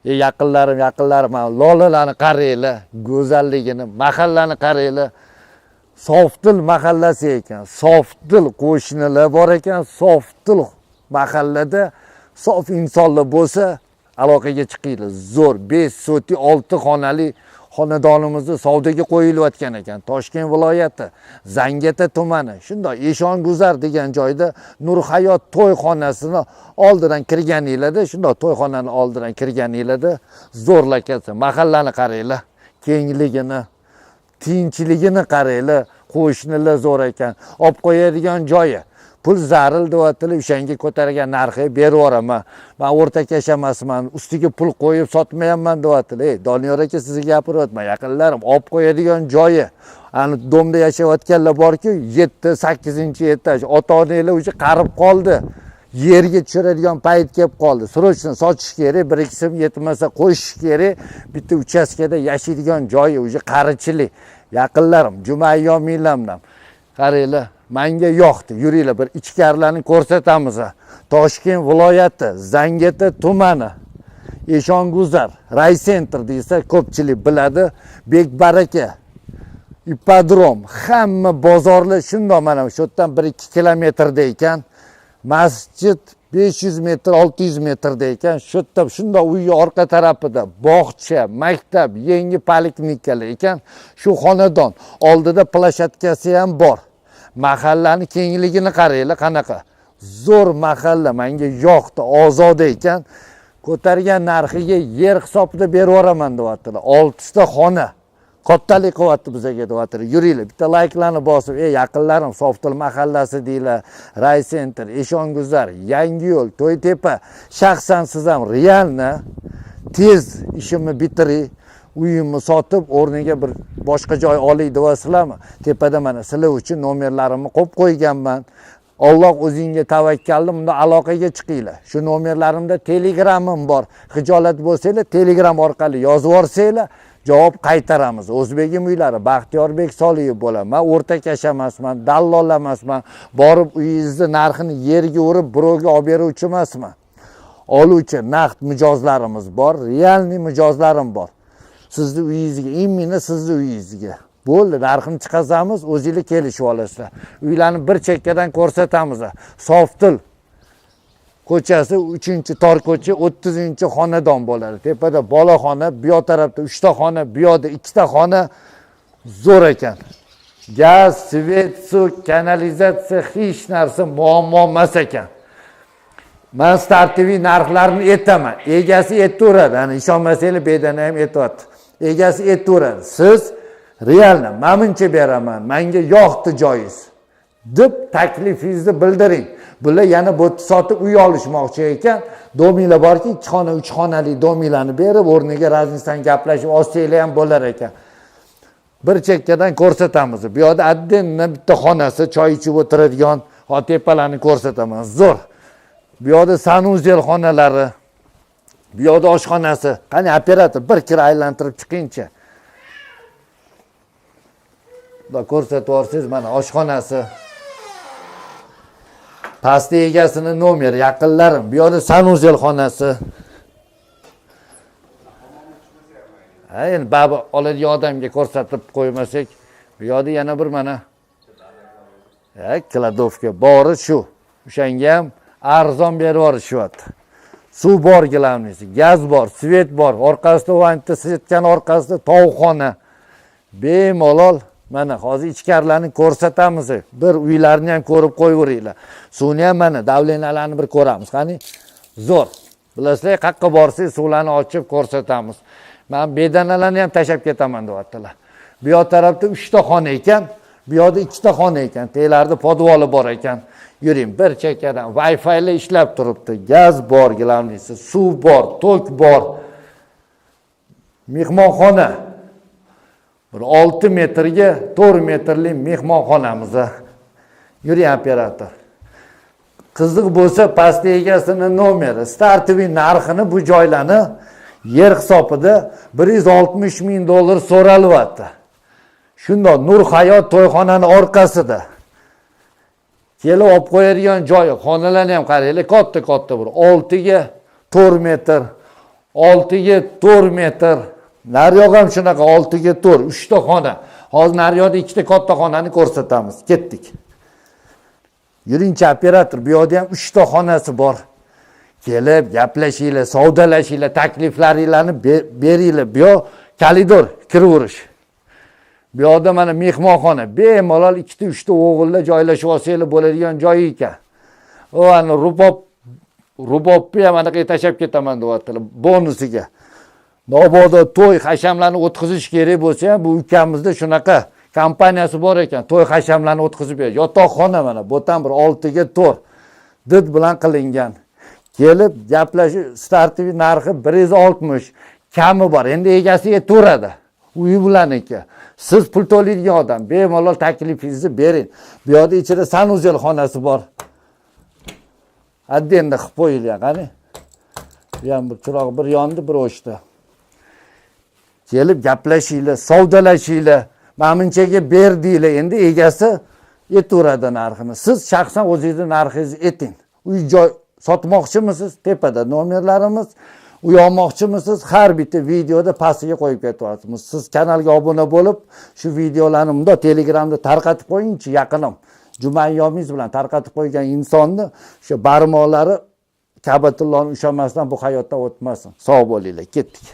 Yaqinlarim, yaqinlarim, mana lolalarni qaranglar, go'zalligini, mahallani qaranglar. Sofdil mahallasi ekan. Sofdil qo'shnilar bor ekan, sofdil mahallada sof insonlar bo'lsa, aloqaga chiqinglar. Zo'r 5 sotik 6 xonali xonadonimizni savdoga qo'yilayotgan ekan. Toshkent viloyati, Zangiota tumani, shundoq Eshonguzar degan joyda Nurhayot to'yxonasini oldidan kirganinglarda, shundoq to'yxonani oldidan kirganinglarda zo'r lokatsiya. Mahallani qaranglar, kengligini, tinchligini qaranglar, qo'shnilar zo'r ekan. Olib qo'yadigan joyi pul zaril deyaptilar, o'shanga ko'targan narxi berib yuboraman. Man o'rtakash emasman, ustiga pul qo'yib sotmayapman deyaptilar. Ey, Doniyor aka, sizga gapiryapman, yaqinlarim, olib qo'yadigan joyi. Ani domda yashayotganlar borku, 7, 8 etaj, ota onanglar уже qarib qoldi. Yerga tushiradigan payt kelib qoldi. Срочно sotish kerak, 1-2 so'm yetmasa qo'shish kerak. Bitta uchastkada yashaydigan joyi уже qarichilik. Yaqinlarim, juma ayyominglar bilan. Qaranglar, menga yoqdi. Yuringlar, bir ichkarilarni ko'rsatamiz. Toshkent viloyati, Zangiota tumani, Eshonguzar, райцентр desa ko'pchilik biladi. Bekbaraka, ipodrom, hamma bozorlar shundoq mana shu yerdan 1-2 kilometrda ekan. Masjid 500 metr, 600 metrda ekan. Shu yerda shundoq uyi orqa tarafida bog'cha, maktab, yangi poliklinikalar ekan. Shu xonadon oldida площадка si ham bor. Mahallani kengligini qaranglar, qanaqa zo'r mahalla, menga yoqdi, ozoda ekan. Ko'targan narxiga yer hisobida berib yuboraman deyaptilar. 6 ta xona. Kattalik qilyapti bizaga deyaptilar. Yuringlar, bitta layklarni bosib, ey yaqinlarim, Sofdil mahallasi deylar, райцентр, Eshonguzar, Yangiyo'l, To'ytepa. Shaxsan siz ham реально tez ishimni bitiring, uyimni sotib, o'rniga bir boshqa joy olay deyapsizlarmi? Tepada mana sizlar uchun nomerlarimni qo'yib qo'yganman. Alloh o'zingga tavakkalni, bunda aloqaga chiqinglar. Shu nomerlarimda Telegramim bor. Xijolat bo'lsanglar, Telegram orqali yozib yuborsanglar, javob qaytaramiz. O'zbegim uylari, Baxtiyorbek Soliyev bo'laman. Man o'rtakash emasman, dallol emasman. Borib uyingizni narxini yerga urib birovga olib beruvchi emasman. Oluvchi naqd mijozlarimiz bor, реальный mijozlarim bor. Sizni uyingizga, именно sizni uyingizga. Bo'ldi, narxini chiqazamiz, o'zinglar kelishib olasizlar. Uylarni bir chekkadan ko'rsatamiz. Sofdil ko'chasi, 3 tor ko'cha, 30 xonadon bo'ladi. Tepada boloxona, bu yoq tarafda 3 ta xona, bu yoqda 2 ta xona, zo'r ekan. Gaz, свет, suv, kanalizatsiya, hech narsa muammo emas ekan. Man стартовый narxlarni aytaman. Egasi aytaveradi. Ana ishonmasanglar, bedana ham aytyapti. Egasi aytaveradi. Siz реально mana beraman, menga yoqdi joyingiz deb taklifingizni bildiring. Bular yana bu yerda sotib uy olishmoqchi ekan. Dominglar borki, 2 xona, 3 xonali dominglarni berib, o'rniga разница ni gaplashib olsanglar ham bo'lar ekan. Bir chekkadan ko'rsatamiz. Bu yoqda отдельно bitta xonasi, choy ichib o'tiradigan tepalarni ko'rsataman. Zo'r. Bu yoqda санузел xonalari, bu yoqda oshxonasi. Qani operator, bir kira aylantirib chiqingchi. Xudo ko'rsatib yuborsangiz, mana oshxonasi. Pastda egasini nomeri, yaqinlarim. Bu yoqda санузел xonasi. Ha, endi baribir oladigan odamga ko'rsatib qo'ymasak, bu yoqda yana bir mana ha, кладовка bori shu. O'shanga ham arzon berib yuborishyapti. Suv bor, главный si, gaz bor, свет bor. Orqasida vanta setkani orqasida tovuqxona. Bemalol mana hozir ichkarilarni ko'rsatamiz. Bir uylarni ham ko'rib qo'yaveringlar. Suvni ham mana давления larni bir ko'ramiz. Qani? Zo'r. Bilasizlar, qayerqa borsak suvlarni ochib ko'rsatamiz. Man bedanalarni ham tashlab ketaman deyaptilar. Bu yoq tarafda 3 ta xona ekan, bu yoqda 2 ta xona ekan. Telarda podvoli bor ekan. Yuring, bir chekkadan Wi-Fi ishlab turibdi. Gaz bor, главный si, suv bor, tok bor. Mehmonxona. Bir 6 metrga 4 metrli mehmonxonamiz. Yuring, operator. Qiziq bo'lsa, pastda egasini nomeri, стартовый narxini bu joylarni yer hisobida 160 ming dollar so'ralyapti. Shundoq Nur Hayot to'yxonani orqasida. Kelib olib qo'yadigan joyi, xonalarni ham qaranglar, katta-katta bir 6 ga 4 metr, 6 ga 4 metr. Naryoq ham shunaqa, 6 ga 4, uchta xona. Hozir naryoqda ikkita katta xonani ko'rsatamiz. Ketdik. Yuringchi, operator, bu yoqda ham uchta xonasi bor. Kelib gaplashinglar, savdolashinglar, takliflaringlarni beringlar. Bu yoq koridor, kiraverish. Bu yoqda mana mehmonxona, bemalol ikkita, uchta o'g'illar joylashib olsanglar bo'ladigan joyi ekan. U ani rubob, rubobni ham anaqa tashlab ketaman deyaptilar bonusiga. Mabodo to'y hashamlarni o'tkazish kerak bo'lsa ham, bu ukamizda shunaqa kompaniyasi bor ekan, to'y hashamlarni o'tkazib beradi. Yotoqxona mana bu ham bir 6 ga 4, did bilan qilingan. Kelib gaplashib, стартовый narxi 160, kami bor. Endi egasi aytaveradi, uyi bularniki. Siz pul to'laydigan odam, bemalol taklifingizni bering. Bu yoqda ichida санузел xonasi bor, отдельно qilib qo'yilgan. Qani, bu ham bir chiroq bir yondi, bir o'chdi. Kelib gaplashinglar, savdolashinglar, mana bunchaga berdinglar. Endi egasi aytaveradi narxini. Siz shaxsan o'zingizni narxingizni ayting. Uy joy sotmoqchimisiz, tepada nomerlarimiz. Uy olmoqchimisiz, har bitta videoda pastiga qo'yib ketyapmiz. Siz kanalga obuna bo'lib, shu videolarni bundoq Telegramda tarqatib qo'yingchi, yaqinim. Juma ayyomingiz bilan tarqatib qo'ygan insonni o'sha barmoqlari Ka'batullohni ushlamasdan bu hayotdan o'tmasin. Sog' bo'linglar, ketdik.